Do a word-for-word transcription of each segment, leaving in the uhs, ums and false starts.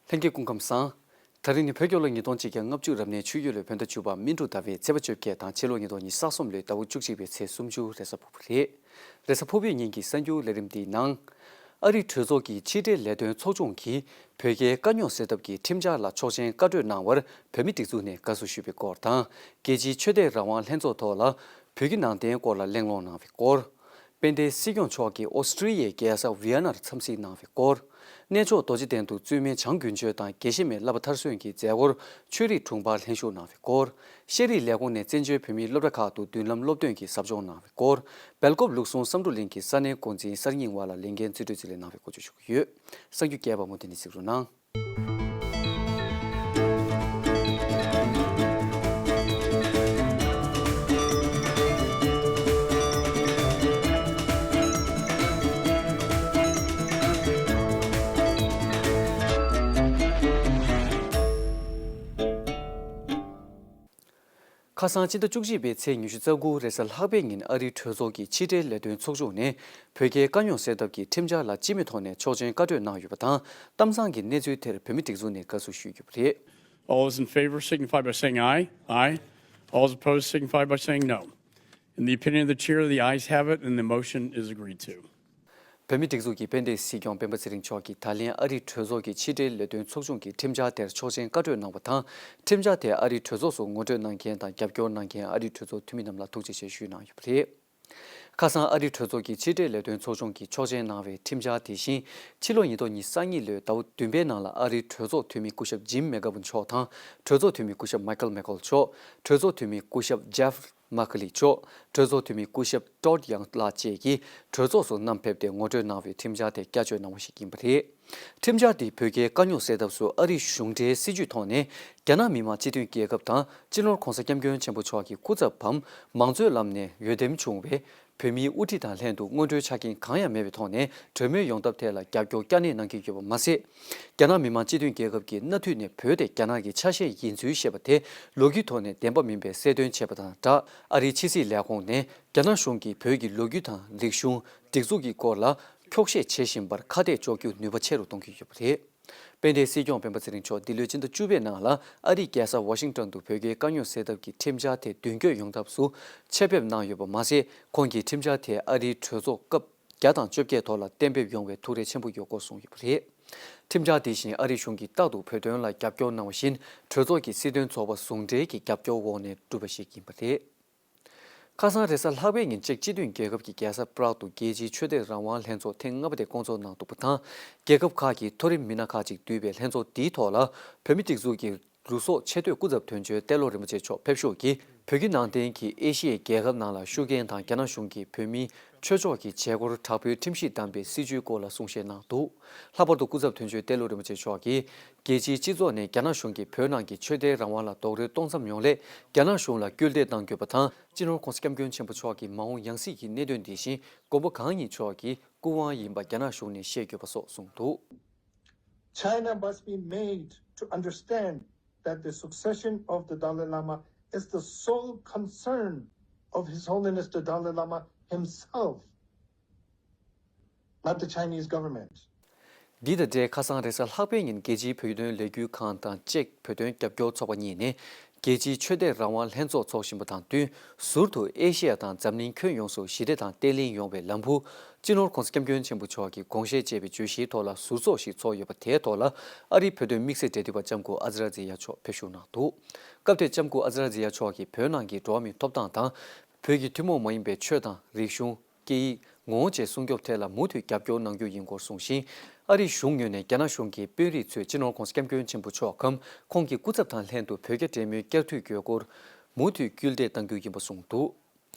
ལྷན་རྒྱས་སྐུ་ཁམས་བཟང་། ད་རིང་ནི་བོད་རྒྱལ་ལོ་ཉིས་སྟོང་ཆིག་བརྒྱ་ལྔ་བཅུ་རབ་གནས་ཆུ་ཡོས་ལོའི་བོད་ཟླ་བཅུ་པ་སྨིན་དྲུག་ཟླ་བའི་ཚེས་པ་བཅོ་བརྒྱད་དང་ཕྱི་ལོ་ཉིས་སྟོང་ཉི་ཤུ་རྩ་གསུམ་ལོའི་ཟླ་བ་བཅུ་གཅིག་པའི་ཚེས་སུམ་ཅུ་རེས་གཟའ་ཕུར་བུ་རེད། རེས་གཟའ་ཕུར་བུའི་ཉིན་གྱི་གསར་འགྱུར་ལས་རིམ་འདིའི་ནང་། ཨ་རིའི་གྲོས་ཚོགས་ཀྱི་ཕྱི་འབྲེལ་ལས་དོན་ཚོགས་ཆུང་གིས་བོད་རྒྱའི་དཀའ་རྙོག་སེལ་ཐབས་ཀྱི་ཁྲིམས་འཆར་ལ་ཆོག་མཆན་བཀའ་གྲོས་གནང་བར་བོད་མི་སྒྲིག་འཛུགས་ནས་དགའ་བསུ་ཞུས་པའི་སྐོར་དང་། རྒྱལ་སྤྱིའི་ཆོས་དད་རང་དབང་ལྷན་ཚོགས་ཐོག་ལ་བོད་ཀྱི་ནང་བསྟན་སྐོར་ལ་གླེང་སློང་གནང་བའི་སྐོར། དཔལ་ལྡན་སྲིད་སྐྱོང་མཆོག་གིས་ཨོ་སི་ཀྲི་ཡའི་རྒྱལ་ས་ཝི་ཡ་ནར་འཚམས་གཟིགས་གནང་བའི་སྐོར། གནས་མཆོག་རྡོ་རྗེ་གདན་དུ་བཙུན་མའི་བྱང་དགུན་ཆོས་དང་དགེ་བཤེས་མའི་བསླབ་པ་མཐར་སོན་གྱི་མཛད་སྒོར་ཆོས་རིག་དྲུང་འཕར་ལྷན་ཞུགས་གནང་བའི་སྐོར། ཤེས་རིག་ལས་ཁུངས་ནས་བཙན་བྱོལ་བོད་མིའི་སློབ་གྲྭ་ཁག་ཏུ་མདུན་ལམ་སློབ་སྟོན་གྱི་ཟབ་སྦྱོང་གནང་བའི་སྐོར། སྦེལ་ཀོབ་ལུགས་ཟུང་བསམ་འགྲུབ་གླིང་གི་ས་གནས་འགོ་འཛིན་གསར་རྙིང་བ་ལ་ལས་འགན་རྩིས་སྤྲོད་རྩིས་ལེན་གནང་བའི་སྐོར་བརྗོད་ཞུ་གི་ཡོད། གསར་འགྱུར་རྒྱས་པ་མུ་མཐུད་ནས་གཟིགས་རོགས་གནང་། ཁ་སང་སྤྱི་ཟླ་བཅུ་གཅིག་པའི་ཚེས་ཉི་ཤུ་རྩ་དགུ་རེས་གཟའ་ལྷག་པའི་ཉིན་ཨ་རིའི་གྲོས་ཚོགས་ཀྱི་ཕྱི་འབྲེལ་ལས་དོན་ཚོགས་ཆུང་ནས་བོད་རྒྱའི་དཀའ་རྙོག་སེལ་ཐབས་ཀྱི་ཁྲིམས་འཆར་ལ་སྤྱི་མོས་ཐོག་ནས་ཆོག་མཆན་བཀའ་གྲོས་གནང་ཡོད་པ་དང་། གཏམ་བཟང་གི་གནས་ཚུལ་དེར་བོད་མི་སྒྲིག་འཛུགས་ནས་དགའ་བསུ་ཞུས་ཡོད་པ་རེད། All those in favor signify by saying aye. Aye. All those opposed signify by saying no. In the opinion of the chair, the ayes have it and the motion is agreed to. བོད་མིའི་སྒྲིག་འཛུགས་ཀྱི་དཔལ་ལྡན་སྲིད་སྐྱོང་སྤེན་པ་ཚེ་རིང་མཆོག་གིས་ད་ལན་ཨ་རིའི་གྲོས་ཚོགས་ཀྱི་ཕྱི་འབྲེལ་ལས་དོན་ཚོགས་ཆུང་གི་ཁྲིམས་འཆར་དེར་ཆོག་མཆན་བཀའ་གྲོས་གནང་བ་དང་། ཁྲིམས་འཆར་དེ་ཨ་རིའི་གྲོས་ཚོགས་སུ་ངོ་སྤྲོད་གནང་མཁན་དང་རྒྱབ་སྐྱོར་གནང་མཁན་ཨ་རིའི་གྲོས་ཚོགས་འཐུས་མི་རྣམས་ལ་ཐུགས་རྗེ་ཆེ་ཞུས་གནང་ཡོད་པ་རེད། ཁ་སང་ཨ་རིའི་གྲོས་ཚོགས་ཀྱི་ཕྱི་འབྲེལ་ལས་དོན་ཚོགས་ཆུང་གིས་ཆོག་མཆན་གནང་བའི་ཁྲིམས་འཆར་དེ་བཞིན་ཕྱི་ལོ་ཉིས་སྟོང་ཉི་ཤུ་རྩ་གཉིས་ལོའི་ཟླ་བ་བདུན་པའི་ནང་ལ་ཨ་རིའི་གྲོས་ཚོགས་འཐུས་མི་སྐུ་ཞབས་ཇིམ་མེ་གྷ་ཝུན་མཆོག་དང་། གྲོས་ཚོགས་འཐུས་མི་སྐུ་ཞབས་མའི་ཁལ་མེ་ཀོལ་མཆོག་གྲོས་ཚོགས་འཐུས་མི་སྐུ་ཞབས་ཇེབ་མ་ཁ་ལི་མཆོག་གྲོས་ཚོགས་འཐུས་མི་སྐུ་ཞབས་ཊོཌ་ཡང་ལགས་བཅས་ཀྱིས་གྲོས་ཚོགས་སུ་བསྣམས་ཕེབས་ཏེ་ངོ་སྤྲོད་གནང་བའི་ཁྲིམས་འཆར་དེ་བསྐྱར་བཅོས་གནང་བ་ཞིག་ཡིན་པ་རེད། ཁྲིམས་འཆར་འདིས་བོད་རྒྱའི་དཀའ་རྙོག་སེལ་ཐབས་སུ་ཨ་རིའི་གཞུང་འབྲེལ་སྲིད་ཇུས་ཐོག་ནས་རྒྱ་ནག་མི་དམངས་སྤྱི་མཐུན་རྒྱལ་ཁབ་དང་སྤྱི་ནོར་༧གོང་ས་༧སྐྱབས་མགོན་ཆེན་པོ་མཆོག་གི་སྐུ་ཚབ་བམ་མང་གཙོའི་ལམ་ནས་འོས་འདེམས་བྱུང་བའི་བོད་མིའི་དབུ་ཁྲིད་དང་ལྷན་དུ་སྔོན་འགྲོའི་ཆ་རྐྱེན་གང་ཡང་མེད་པའི་ཐོག་ནས་གྲོས་མོལ་ཡོང་ཐབས་ཐད་ལ་རྒྱབ་སྐྱོར་བསྐྱར་ནན་གནང་གི་ཡོད་པ་མ་ཟད། རྒྱ་ནག་མི་དམངས་སྤྱི་མཐུན་རྒྱལ་ཁབ་ཀྱིས་གནའ་དུས་ནས་བོད་དེ་རྒྱ་ནག་གི་ཆ་ཤས་ཡིན་ཚུལ་བཤད་པ་དེ་ལོ་རྒྱུས་ཐོག་ནས་བདེན་པ་མིན་པའི་གསལ་སྟོན་བྱས་པ་དང་སྦྲགས། ཨ་རིའི་ཕྱི་སྲིད་ལས་ཁུངས་ནས་རྒྱ་ནག་གཞུང་གིས་བོད་ཀྱི་ལོ་རྒྱུས་དང་རིག་གཞུང་། སྒྲིག་འཛུགས་ཀྱི་སྐོར་ལ་འཁྱོག་བཤད་བྱེད་བཞིན་པར་ཁ་གཏད་གཅོག་རྒྱུ་ནུས་པ་ཆེ་རུ་གཏོང་གི་ཡོད་པ་རེད། དཔལ་ལྡན་སྲིད་སྐྱོང་སྤེན་པ་ཚེ་རིང་མཆོག་འདི་ལོའི་སྤྱི་ཟླ་བཅུ་པའི་ནང་ལ་ཨ་རིའི་རྒྱལ་ས་ཝ་ཤིང་ཊོན་དུ་བོད་རྒྱའི་དཀའ་རྙོག་སེལ་ཐབས་ཀྱི་ཁྲིམས་འཆར་དེ་མདུན་སྐྱོད་ཡོང་ཐབས་སུ་ཆེད་ཕེབས་གནང་ཡོད་པ་མ་ཟད། ཁོང་གིས་ཁྲིམས་འཆར་དེ་ཨ་རིའི་གྲོས་ཚོགས་སྐབས་བརྒྱ་དང་བཅོ་བརྒྱད་ཐོག་ལ་གཏན་འབེབས་ཡོང་བའི་ཐུགས་རེ་ཆེན་པོ་ཡོད་སྐོར་གསུངས་ཡོད་པ་རེད། ཁྲིམས་འཆར་དེ་བཞིན་ཨ་རིའི་གཞུང་གིས་རྟག་ཏུ་བོད་དོན་ལ་རྒྱབ་སྐྱོར་གནང་བ་བཞིན་གྲོས་ཚོགས་ཀྱི་སྲིད་དོན་ཚོགས་པ་ཟུང་འབྲེལ་གྱི་རྒྱབ་སྐྱོར་འོག་ནས་བསྒྲུབས་པ་ཞིག་ཡིན་པ་རེད། ཁ་སང་རེས་གཟའ་ལྷག་པའི་ཉིན་ཅེཀ་སྤྱི་མཐུན་རྒྱལ་ཁབ་ཀྱི་རྒྱལ་ས་པྲག་ཏུ་རྒྱལ་སྤྱིའི་ཆོས་དད་རང་དབང་ལྷན་ཚོགས་ཐེངས་ལྔ་པ་དེ་བསྐོང་ཚོགས་གནང་འདུག་པ་དང་། རྒྱལ་ཁབ་ཁག་གི་མཐོ་རིམ་མི་སྣ་ཁག་ཅིག་འདུས་པའི་ལྷན་ཚོགས་འདིའི་ཐོག་ལ་བོད་མིའི་སྒྲིག་འཛུགས་ཀྱི་ལུས་སྲོག་ཆེ་བསྟོད་སྐུ་ཚབ་དོན་གཅོད་ཏེ་ལོ་རིན་པོ་ཆེ་མཆོག་ཕེབས་ཞུགས་ཀྱིས་བོད་བརྒྱུད་ནང་བསྟན་གྱིས་ཨེ་ཤི་ཡའི་རྒྱལ་ཁབ་ནང་ལ་ཤུགས་རྐྱེན་དང་རྒྱ་ནག་གཞུང་གིས་བོད་མིའི་ཆོས་ཕྱོགས་ཀྱི་བྱེད་སྒོར་དྲག་པོའི་ཁྲིམས་གཞི་བསྡམས་པའི་སྲིད་བྱུས་སྐོར་ལ་གསུང་བཤད་གནང་འདུག་ལྷག་པར་དུ་སྐུ་ཚབ་དོན་གཅོད་ཏེ་ལོ་རིན་པོ་ཆེ་མཆོག་གིས། རྒྱལ་སྤྱིའི་སྤྱི་ཚོགས་ནས་རྒྱ་ནག་གཞུང་གིས་བོད་ནང་གི་ཆོས་དད་རང་དབང་ལ་རྡོག་རོལ་གཏོང་མཚམས་ཡོང་སླད། རྒྱ་ནག་གཞུང་ལ་སྐུལ་འདེད་གཏང་དགོས་པ་དང་། སྤྱི་ནོར་༧གོང་ས་༧སྐྱབས་མགོན་ཆེན་པོ་མཆོག་གི་མ་འོངས་ཡང་སྲིད་ཀྱི་གནད་དོན་འདི་བཞིན་མགོན་པོ་གང་ཉིད་མཆོག་གི་སྐུ་དབང་ཡིན་པ་རྒྱ་ནག་གཞུང་ནས་ཤེས་དགོས་པ་སོགས་གསུངས་འདུག China must be made to understand that the succession of the Dalai Lama is the sole concern of His Holiness the Dalai Lama himself, not the Chinese government. འདི་དང་འབྲེལ་ཁ་སང་རེས་གཟའ་ལྷག་པའི་ཉིན་རྒྱལ་སྤྱིའི་བོད་དོན་ལས་འགུལ་ཁང་དང་ཅེཀ་བོད་དོན་རྒྱབ་སྐྱོར་ཚོགས་པ་གཉིས་ནས་རྒྱལ་སྤྱིའི་ཆོས་དད་རང་དབང་ལྷན་ཚོགས་འཚོགས་བཞིན་པ་དང་བསྟུན། ཟུར་དུ་ཨེ་ཤེ་ཡ་དང་འཛམ་གླིང་ཁྱོན་ཡོངས་སུ་ཞི་བདེ་དང་བརྟན་ལྷིང་ཡོང་བའི་ལམ་བུ། སྤྱི་ནོར་༧གོང་ས་༧སྐྱབས་མགོན་ཆེན་པོ་མཆོག་གི་དགོངས་བཞེད་ཅེས་པའི་བརྗོད་གཞིའི་ཐོག་ལ་ཟུར་ཚོགས་ཤིག་ཚོགས་ཡོད་པ་དེའི་ཐོག་ལ་ཨ་རིའི་བོད་དོན་དམིགས་བསལ་འབྲེལ་མཐུད་པ་ལྕམ་སྐུ་ཨ་ཛི་ར་ཛི་ཡ་མཆོག་ཕེབས་བཞུགས་གནང་འདུག་སྐབས་དེར་ལྕམ་སྐུ་ཨ་ཛི་ར་ཛི་ཡ་མཆོག་གིས་བོད་ནང་གི་འགྲོ་བ་མིའི་ཐོབ་ཐང་དང་། བོད་ཀྱི་ཐུན་མོང་མ་ཡིན་པའི་ཆོས་དང་རིག་གཞུང་། སྐད་ཡིག་ངོ་བོ་བཅས་སྲུང་སྐྱོབ་ཐད་ལ་མུ་མཐུད་རྒྱབ་སྐྱོར་གནང་རྒྱུ་ཡིན་སྐོར་གསུངས་ཤིང་། ཨ་རིའི་གཞུང་ངོས་ནས་རྒྱ་ནག་གཞུང་གི་དཔོན་རིགས་ཚོས་སྤྱི་ནོར་༧གོང་ས་༧སྐྱབས་མགོན་ཆེན་པོ་མཆོག་གམ་ཁོང་གི་སྐུ་ཚབ་དང་ལྷན་དུ་བོད་རྒྱ་འབྲེལ་མོལ་བསྐྱར་མཐུད་དགོས་སྐོར། མུ་མཐུད་སྐུལ་འདེད་གཏང་རྒྱུ་ཡིན་པ་གསུངས་འདུག་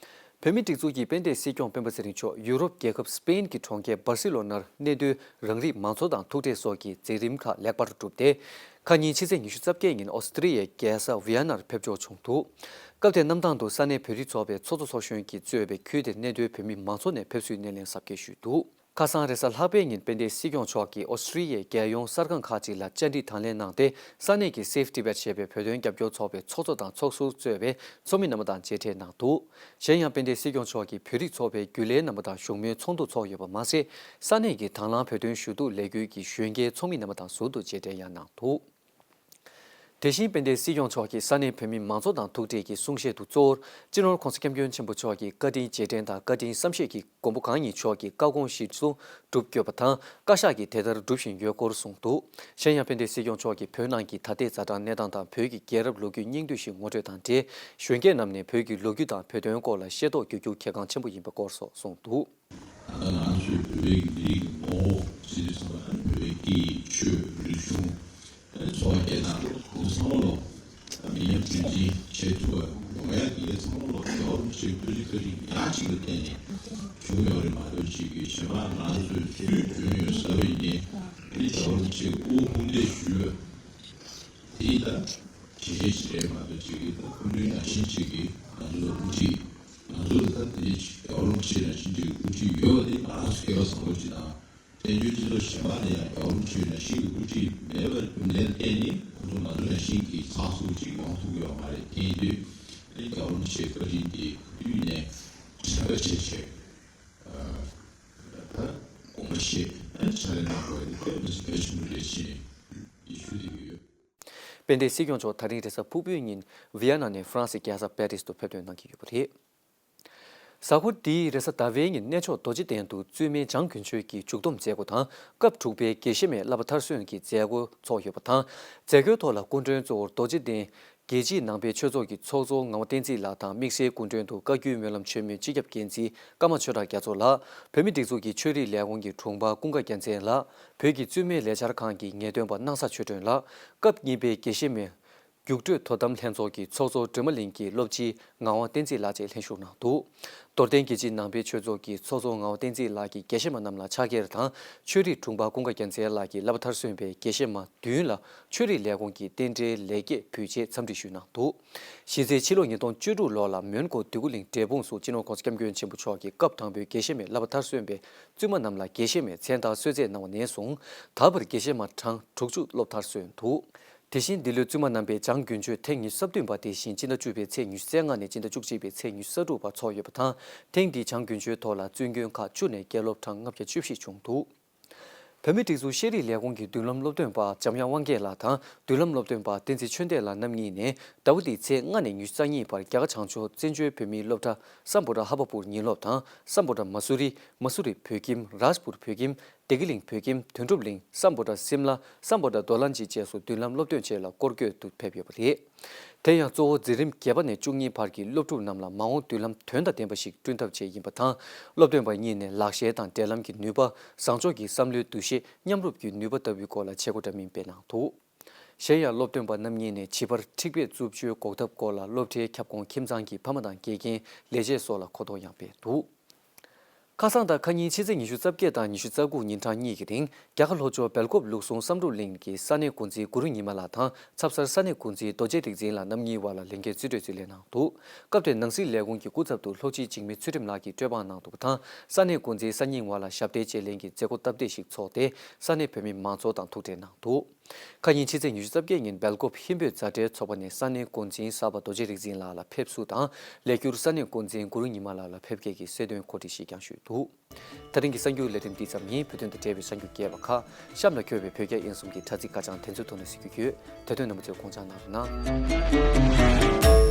བོད་མིའི་སྒྲིག་འཛུགས་ཀྱི་དཔལ་ལྡན་སྲིད་སྐྱོང་སྤེན་པ་ཚེ་རིང་མཆོག་ཡུ་རོབ་རྒྱལ་ཁབ་སི་པེན་གྱི་གྲོང་ཁྱེར་སྦར་སི་ལོ་ནར་གནས་སྡོད་རང་རིགས་མང་གཙོ་དང་ཐུག་འཕྲད་སོགས་ཀྱི་མཛད་རིམ་ཁག་ལེགས་པར་གྲུབ་སྟེ། ཁ་ཉིན་ཕྱི་ཚེས་ཉི་ཤུ་རྩ་བརྒྱད་ཉིན་ཨོ་སི་ཀྲི་ཡའི་རྒྱལ་ས་ཝི་ཡ་ནར་ཕེབས་འབྱོར་བྱུང་འདུག་སྐབས་དེར་གནམ་ཐང་དུ་ས་གནས་བོད་རིགས་ཚོགས་པའི་ཚོགས་གཙོ་ཚོགས་གཞོན་གྱིས་གཙོས་པའི་ཁུལ་དེར་གནས་སྡོད་བོད་མི་མང་ཚོགས་ནས་ཕེབས་བསུའི་སྣེ་ལེན་གཟབ་རྒྱས་ཞུས་འདུག་ཁ་སང་རེས་གཟའ་ལྷག་པའི་ཉིན་དཔལ་ལྡན་སྲིད་སྐྱོང་མཆོག་གིས་ཨོ་སི་ཀྲི་ཡའི་རྒྱལ་ཡོངས་གསར་ཁང་ཁག་ཅིག་ལ་བཅར་འདྲི་དང་ལེན་གནང་སྟེ། ས་གནས་ཀྱི་Save Tibet ཞེས་པའི་བོད་དོན་རྒྱབ་སྐྱོར་ཚོགས་པའི་ཚོགས་གཙོ་དང་ཚོགས་ཟུར་གཙོས་པའི་ཚོགས་མི་རྣམ་པ་དང་མཇལ་འཕྲད་གནང་འདུག་གཞན་ཡང་དཔལ་ལྡན་སྲིད་སྐྱོང་མཆོག་གིས་བོད་རིགས་ཚོགས་པའི་རྒྱུན་ལས་རྣམ་པ་དང་བཞུགས་མོལ་ཚོགས་འདུ་ཚོགས་ཡོད་པ་མ་ཟད། ས་གནས་ཀྱི་དང་བླངས་བོད་དོན་ཞུ་གཏུག་ལས་འགུལ་གྱི་གཞོན་སྐྱེས་ཚོགས་མི་རྣམ་པ་དང་ཟུར་དུ་མཇལ་འཕྲད་ཡང་གནང་འདུག་དེ་བཞིན་དཔལ་ལྡན་སྲིད་སྐྱོང་མཆོག་གིས་ས་གནས་བོད་མི་མང་ཚོགས་དང་ཐུག་འཕྲད་ཀྱི་གསུང་བཤད་དུ། གཙོ་བོར་སྤྱི་ནོར་༸གོང་ས་༸སྐྱབས་མགོན་ཆེན་པོ་མཆོག་གི་བཀའ་དྲིན་རྗེས་དྲན་དང་བཀའ་དྲིན་བསམ་ཤེས་ཀྱི་མགོན་པོ་གང་ཉིད་མཆོག་གི་བཀའ་དགོངས་གཞིར་བཟུང་སྒྲུབ་དགོས་པ་དང་། བཀའ་ཤག་གིས་དེ་ལྟར་སྒྲུབ་བཞིན་ཡོད་སྐོར་གསུངས་འདུག་གཞན་ཡང་དཔལ་ལྡན་སྲིད་སྐྱོང་མཆོག་གིས་བོད་ནང་གི་ད་ལྟའི་ཛ་དྲག་གནས་སྟངས་དང་། བོད་ཀྱི་རྒྱལ་རབས་ལོ་རྒྱུས་སྙིང་བསྡུས་ཤིག་ངོ་སྤྲོད་དང་འབྲེལ། གཞོན་སྐྱེས་རྣམས་ནས་བོད་ཀྱི་ལོ་རྒྱུས་དང་བོད་དོན་སྐོར་ལ་ཤེས་རྟོགས་རྒྱུད་རྒྱུ་གལ་འགངས་ཆེན་པོ་ཡིན་པའི་སྐོར་སོགས་གསུངས་འདུག་ད་ལྟ་ང་ཚོས་བོད་པའི་མི་རིགས་ཀྱི་ངོ་བོ་ཟེར་དུས་ཙམ་པ། བོད་པའི་སྐད་ཡིག་ཆོས་རིག་གཞུང་། འཚོ་བ་སྐྱེལ་སྟངས། ཁོང་ཚང་མ་ལོ་མི་ཉམས་རྒྱུན་འཛིན་བྱེད་ཐུབ་པ་ཡོང་ཡ་དེ་གའི་ཚང་མ་ལོ་རྒྱལ་བ་རིན་པོ་ཆེའི་བཀའ་དྲིན་བཀའ་དྲིན་ཉག་གཅིག་ལ་བརྟེན་ནས་བྱུང་ཡོད་རེད་མ་གཏོགས། ཅིག་གིས་གཞན་པ་ང་ཚོས་དུས་རྒྱུན་ཡོད་ཟེར་བ་ཡིན་ནའི་རྒྱལ་བ་རིན་པོ་ཆེའི་སྐུ་སྐུ་འདས་ཞུས་པ་དེ་ལྟར་ཇེ་ཆེ་ཇེ་རེད་མ་གཏོགས། ཅིག་གིས་ད་སྐུ་མདུན་ནང་བཞིན་ཅིག་གིས་ང་ཚོ་ལ་དབུ་ཁྲིད། ང་ཚོ་ལ་ད་དེ་རྒྱལ་བ་རིན་པོ་ཆེ་ནང་བཞིན་ཅིག་གི་དབུ་ཁྲིད་ཡོད་པ་དེ་ང་རང་ཚོ་སྐལ་བ་བཟང་པོ་ཅིག་དང་། བཙན་བྱོལ་སྤྱི་ཚོགས་གཞན་པ་ལ་ཡང་རྒྱལ་བ་རིན་པོ་ཆེ་ནང་བཞིན་གྱི་དབུ་ཁྲིད་མེད་པའི་རྒྱུ་མཚན་ལ་བརྟེན་ནས་ཁོ་ཚོ་ང་ཚོ་ནང་བཞིན་གྱི་ཚགས་ཚུད་ཅིག་ཡོང་ཐུབ་ཀྱི་ཡོད་མ་རེད། དེ་ཡིན་དུས་རྒྱལ་བ་རིན་པོ་ཆེའི་བཀའ་དྲིན་དེ་དུས་ནས་དྲན་པ་བྱེད་བྱེད། ད་དགོངས་པ་བཞེས། ཕྱག་ལས་གནང་དགོས་པ་དེ་དཔེ་མི་སྲིད་གལ་ཆེན་པོ་རེད་ཅེས་ཡིད་ཆེས་བསྡད་ཀྱི་ཡོད། དཔལ་ལྡན་སྲིད་སྐྱོང་མཆོག་ད་རིང་རེས་གཟའ་ཕུར་བུའི་ཉིན་ཝི་ཡ་ན་ནས་ཧྥ་རན་སིའི་རྒྱལ་ས་པེ་རིས་དུ་ཕེབས་ཐོན་གནང་གི་ཡོད་པ་རེད། གཟའ་འཁོར་འདིའི་རེས་གཟའ་ཟླ་བའི་ཉིན་གནས་མཆོག་རྡོ་རྗེ་གདན་དུ་བཙུན་མའི་བྱམས་མགོན་ཆོས་ཀྱི་མཇུག་བསྡོམས་མཛད་སྒོ་དང་། སྐབས་དྲུག་པའི་དགེ་བཤེས་མའི་བསླབ་པ་མཐར་སོན་གྱི་མཛད་སྒོ་ཚོགས་ཡོད་པ་དང་། མཛད་སྒོའི་ཐོག་ལ་སྐུ་མགྲོན་གཙོ་བོར་རྡོ་རྗེ་གདན་རྒྱལ་སྤྱིའི་ནང་པའི་ཆོས་ཚོགས་ཀྱི་ཚོགས་གཙོ་ངག་དབང་བསྟན་འཛིན་ལགས་དང་། དམིགས་བསལ་སྐུ་མགྲོན་དུ་བཀའ་བརྒྱུད་སྨོན་ལམ་ཆེན་མོའི་སྤྱི་ཁྱབ་འགན་འཛིན་ཀརྨ་ཆོས་གྲགས་རྒྱ་མཚོ་ལགས། བོད་མིའི་སྒྲིག་འཛུགས་ཀྱི་ཆོས་རིག་ལས་ཁུངས་ཀྱི་དྲུང་འཕར་ཀུན་དགའ་རྒྱལ་མཚན་ལགས། བོད་ཀྱི་བཙུན་མའི་ལས་འཆར་ཁང་གི་ངེས་སྟོན་པ་སྣང་ས་ཆོས་སྒྲོན་ལགས། སྐབས་གཉིས་པའི་དགེ་བཤེས་མའི་རྒྱུགས་སྤྲོད་དོ་དམ་ལྷན་ཚོགས་ཀྱི་ཚོགས་གཙོ་སྒྲོལ་མ་གླིང་གི་སློབ་སྤྱི་ངག་དབང་བསྟན་འཛིན་ལགས་བཅས་ལྷན་ཞུགས་གནང་འདུག་རྡོར་གདན་རྒྱལ་སྤྱིའི་ནང་པའི་ཆོས་ཚོགས་ཀྱི་ཚོགས་གཙོ་ངག་དབང་བསྟན་འཛིན་ལགས་ཀྱིས་དགེ་བཤེས་མ་རྣམས་ལ་ཕྱག་འཁྱེར་དང་། ཆོས་རིག་དྲུང་འཕར་ཀུན་དགའ་རྒྱལ་མཚན་ལགས་ཀྱིས་བསླབ་པ་མཐར་སོན་པའི་དགེ་བཤེས་མ་བདུན་ལ་ཆོས་རིག་ལས་ཁུངས་ཀྱི་རྟེན་འབྲེལ་ལེགས་སྐྱེས་ཕུལ་རྗེས་འཚམས་འདྲི་ཞུས་གནང་འདུག་གཞི་རྩའི་ཕྱི་ལོ་ཉིས་སྟོང་བཅུ་དྲུག་ལོ་ལ་མོན་གྷོ་འདོད་རྒུ་གླིང་འབྲས་སྤུངས་སུ་སྤྱི་ནོར་༸གོང་ས་༸སྐྱབས་མགོན་ཆེན་པོ་མཆོག་གིས་སྐབས་དང་པོའི་དགེ་བཤེས་མའི་བསླབ་པ་མཐར་སོན་པའི་བཙུན་མ་རྣམས་ལ་དགེ་བཤེས་མའི་མཚན་རྟགས་གསོལ་སྩལ་གནང་བ་ནས་བཟུང་། ད་བར་དགེ་བཤེས་མ་གྲངས་དྲུག་ཅུ་སློབ་མཐར་སོན་འདུག་དེ་བཞིན་འདི་ལོའི་བཙུན་མ་རྣམ་པའི་བྱམས་མགོན་ཆོས་ཐེངས་ཉི་ཤུ་རྩ་བདུན་པ་དེ་བཞིན་སྤྱི་ཟླ་བཅུ་པའི་ཚེས་ཉི་ཤུ་རྩ་ལྔ་ནས་སྤྱི་ཟླ་བཅུ་གཅིག་པའི་ཚེས་ཉི་ཤུ་རྩ་དྲུག་བར་ཚོགས་ཡོད་པ་དང་། ཐེངས་འདིའི་བྱམས་མགོན་ཆོས་ཐོག་ལ་བཙུན་དགོན་ཁག་བཅུ་ནས་དགེ་སློབ་གྲངས་ལྔ་བརྒྱ་བཅུ་བཞི་བྱུང་འདུག་བོད་མིའི་སྒྲིག་འཛུགས་ཤེས་རིག་ལས་ཁུངས་ཀྱི་མདུན་ལམ་སློབ་སྟོན་པ་འཇམ་དབྱངས་དབང་རྒྱལ་ལགས་དང་། མདུན་ལམ་སློབ་སྟོན་པ་བསྟན་འཛིན་ཆོས་འདས་ལགས་རྣམ་གཉིས་ནས་ཟླ་བ་འདིའི་ཚེས་ལྔ་ནས་ཉི་ཤུ་རྩ་གཉིས་བར་རྒྱ་གར་བྱང་ཕྱོགས་བཙན་བྱོལ་བོད་མིའི་སློབ་གྲྭ་སམ་བྷོ་ཊ་ཧ་བ་པུར་ཉིན་སློབ་དང་། སམ་བྷོ་ཊ་མ་སུ་རི། མ་སུ་རི་བོད་ཁྱིམ། རཱཇ་པུར་བོད་ཁྱིམ། བདེ་སྐྱིད་གླིང་བོད་ཁྱིམ། དོན་གྲུབ་གླིང་། སམ་བྷོ་ཊ་སིམ་ལ། སམ་བྷོ་ཊ་རྡོ་ལན་ཇི་བཅས་སུ་མདུན་ལམ་སློབ་སྟོན་ཆེད་ལ་སྐོར་སྐྱོད་དུ་ཕེབས་ཡོད་པ་རེད། དེ་ཡང་གཙོ་བོ་འཛིན་རིམ་བརྒྱད་པ་ནས་བཅུ་གཉིས་བར་གྱི་སློབ་ཕྲུག་རྣམས་ལ་མ་འོངས་མདུན་ལམ་དོན་དང་ལྡན་པ་ཞིག་བསྐྲུན་ཐབས་ཆེད་ཡིན་པ་དང་། སློབ་སྟོན་པ་གཉིས་ནས་ལག་ཤེས་དང་འབྲེལ་ལམ་གྱི་ནུས་པ། བཟང་ཕྱོགས་ཀྱི་བསམ་བློའི་འདུ་ཤེས། མཉམ་རུབ་ཀྱི་ནུས་པ་ལྟ་བུའི་སྐོར་ལ་བྱེད་སྒོ་འདྲ་མིན་སྤེལ་གནང་འདུག་གཞན་ཡང་སློབ་སྟོན་པ་རྣམ་གཉིས་ནས་བྱིས་པར་འཁྲིག་པའི་རྩུབ་སྤྱོད་འགོག་ཐབས་སྐོར་ལ་སློབ་གྲྭའི་ཁྱབ་ཁོངས་ཁྱིམ་ཚང་གི་ཕ་མ་དང་དགེ་རྒན། ལས་བྱེད་སོགས་ལ་གོ་རྟོགས་ཡང་སྤེལ་འདུག་ཁ་སང་དང་ཁ་ཉིན་ཕྱི་ཚེས་ཉི་ཤུ་རྩ་བརྒྱད་དང་ཉི་ཤུ་རྩ་དགུ་ཉིན་གྲངས་གཉིས་ཀྱི་རིང་རྒྱ་གར་ལྷོ་ཕྱོགས་སྦེལ་ཀོབ་ལུགས་ཟུང་བསམ་གྲུབ་གླིང་གི་ས་གནས་འགོ་འཛིན་གུ་རུ་ཉི་མ་ལགས་དང་ཚབ་གསར་ས་གནས་འགོ་འཛིན་རྡོ་རྗེ་རིག་འཛིན་ལགས་རྣམ་གཉིས་བར་ལ་ལས་འགན་རྩིས་སྤྲོད་རྩིས་ལེན་གནང་འདུག་སྐབས་དེར་ནང་སྲིད་ལས་ཁུངས་ཀྱི་སྐུ་ཚབ་ཏུ་ལྷོ་སྤྱི་འཇིགས་མེད་ཚུལ་ཁྲིམས་ལགས་ཀྱིས་སྤྲོད་དཔང་གནང་འདུག་པ་དང་། ས་གནས་འགོ་འཛིན་སང་ཉིན་བར་ལ་ཞབས་གྲྭའི་དཔྱད་གླེང་གི་མཛད་སྒོ་སྟབས་བདེ་ཞིག་ཚོགས་ཏེ། ས་གནས་བོད་མི་མང་ཚོགས་དང་ཐུག་འཕྲད་གནང་འདུག་ཁ་ཉིན་ཕྱི་ཚེས་ཉི་ཤུ་རྩ་བརྒྱད་ཉིན་སྦེལ་ཀོབ་ཧིན་བོད་མཛའ་འབྲེལ་ཚོགས་པ་ནས་ས་གནས་འགོ་འཛིན་གསར་པ་རྡོ་རྗེ་རིག་འཛིན་ལགས་ལ་ཕེབས་བསུ་དང་། ལས་འཁྱུར་ས་གནས་འགོ་འཛིན་གུ་རུ་ཉི་མ་ལགས་ལ་ཕེབས་སྐྱེལ་གྱི་གསོལ་སྟོན་གོ་སྒྲིག་ཞིག་ཀྱང་ཞུས་འདུག་དེ་རིང་གི་གསར་འགྱུར་ལས་རིམ་འདི་ཙམ་ཡིན། བོད་དོན་དང་འབྲེལ་བའི་གསར་འགྱུར་རྒྱས་པ་ཁག་གཤམ་ལ་འཁོད་པའི་བོད་རྒྱ་དབྱིན་གསུམ་གྱི་དྲ་ཚིགས་ཁ་བྱང་དེ་ཚོའི་ཐོག་ནས་གཟིགས་རྒྱུ་ཡོད། དེ་དོན་རྣམ་པ་ཚོས་དགོངས་འཇགས་གནང་རོགས་གནང་།